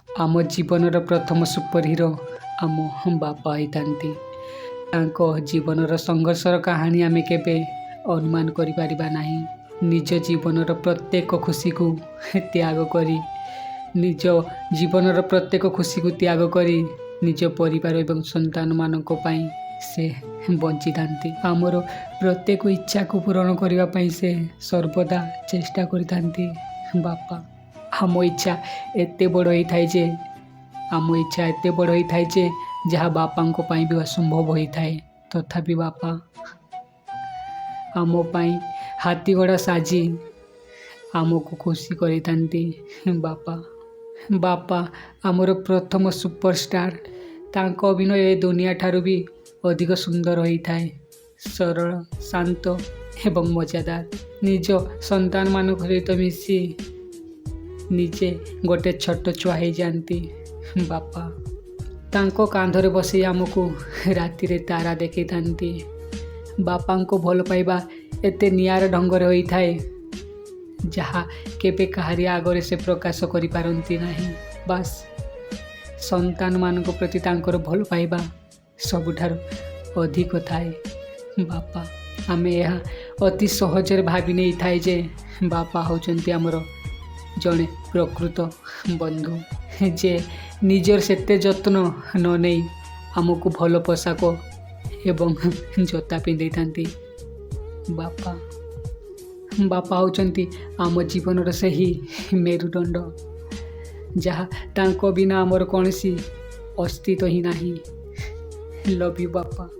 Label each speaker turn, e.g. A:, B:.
A: ଆମ ଜୀବନର ପ୍ରଥମ ସୁପରହିରୋ ଆମ ବାପା ହୋଇଥାନ୍ତି। ତାଙ୍କ ଜୀବନର ସଂଘର୍ଷର କାହାଣୀ ଆମେ କେବେ ଅନୁମାନ କରିପାରିବା ନାହିଁ। ନିଜ ଜୀବନର ପ୍ରତ୍ୟେକ ଖୁସିକୁ ତ୍ୟାଗ କରି, ନିଜ ଜୀବନର ପ୍ରତ୍ୟେକ ଖୁସିକୁ ତ୍ୟାଗ କରି ନିଜ ପରିବାର ଏବଂ ସନ୍ତାନମାନଙ୍କ ପାଇଁ ସେ ବଞ୍ଚିଥାନ୍ତି। ଆମର ପ୍ରତ୍ୟେକ ଇଚ୍ଛାକୁ ପୂରଣ କରିବା ପାଇଁ ସେ ସର୍ବଦା ଚେଷ୍ଟା କରିଥାନ୍ତି। ବାପା, ଆମ ଇଚ୍ଛା ଏତେ ବଡ଼ ହୋଇଥାଏ ଯେ, ଆମ ଇଚ୍ଛା ଏତେ ବଡ଼ ହୋଇଥାଏ ଯେ, ଯାହା ବାପାଙ୍କ ପାଇଁ ବି ଅସମ୍ଭବ ହୋଇଥାଏ। ତଥାପି ବାପା ଆମ ପାଇଁ ହାତୀଘୋଡ଼ା ସାଜି ଆମକୁ ଖୁସି କରିଥାନ୍ତି। ବାପା, ବାପା ଆମର ପ୍ରଥମ ସୁପରଷ୍ଟାର। ତାଙ୍କ ଅଭିନୟ ଏ ଦୁନିଆ ଠାରୁ ବି ଅଧିକ ସୁନ୍ଦର ହୋଇଥାଏ, ସରଳ, ଶାନ୍ତ ଏବଂ ମଜାଦାର। ନିଜ ସନ୍ତାନମାନଙ୍କ ସହିତ ମିଶି ନିଜେ ଗୋଟେ ଛୋଟ ଛୁଆ ହେଇଯାଆନ୍ତି ବାପା। ତାଙ୍କ କାନ୍ଧରେ ବସେଇ ଆମକୁ ରାତିରେ ତାରା ଦେଖେଇଥାନ୍ତି। ବାପାଙ୍କ ଭଲ ପାଇବା ଏତେ ନିଆରା ଢଙ୍ଗରେ ହୋଇଥାଏ, ଯାହା କେବେ କାହାରି ଆଗରେ ସେ ପ୍ରକାଶ କରିପାରନ୍ତି ନାହିଁ। ବାସ୍, ସନ୍ତାନମାନଙ୍କ ପ୍ରତି ତାଙ୍କର ଭଲ ପାଇବା ସବୁଠାରୁ ଅଧିକ ଥାଏ। ବାପା, ଆମେ ଏହା ଅତି ସହଜରେ ଭାବି ନେଇଥାଏ ଯେ ବାପା ହେଉଛନ୍ତି ଆମର ଜଣେ ପ୍ରକୃତ ବନ୍ଧୁ, ଯେ ନିଜର ସେତେ ଯତ୍ନ ନ ନେଇ ଆମକୁ ଭଲ ପୋଷାକ ଏବଂ ଜୋତା ପିନ୍ଧେଇଥାନ୍ତି। ବାପା, ବାପା ହେଉଛନ୍ତି ଆମ ଜୀବନର ସେହି ମେରୁଦଣ୍ଡ, ଯାହା ତାଙ୍କ ବିନା ଆମର କୌଣସି ଅସ୍ତିତ୍ୱ ହିଁ ନାହିଁ। ଲଭ୍ you ବାପା।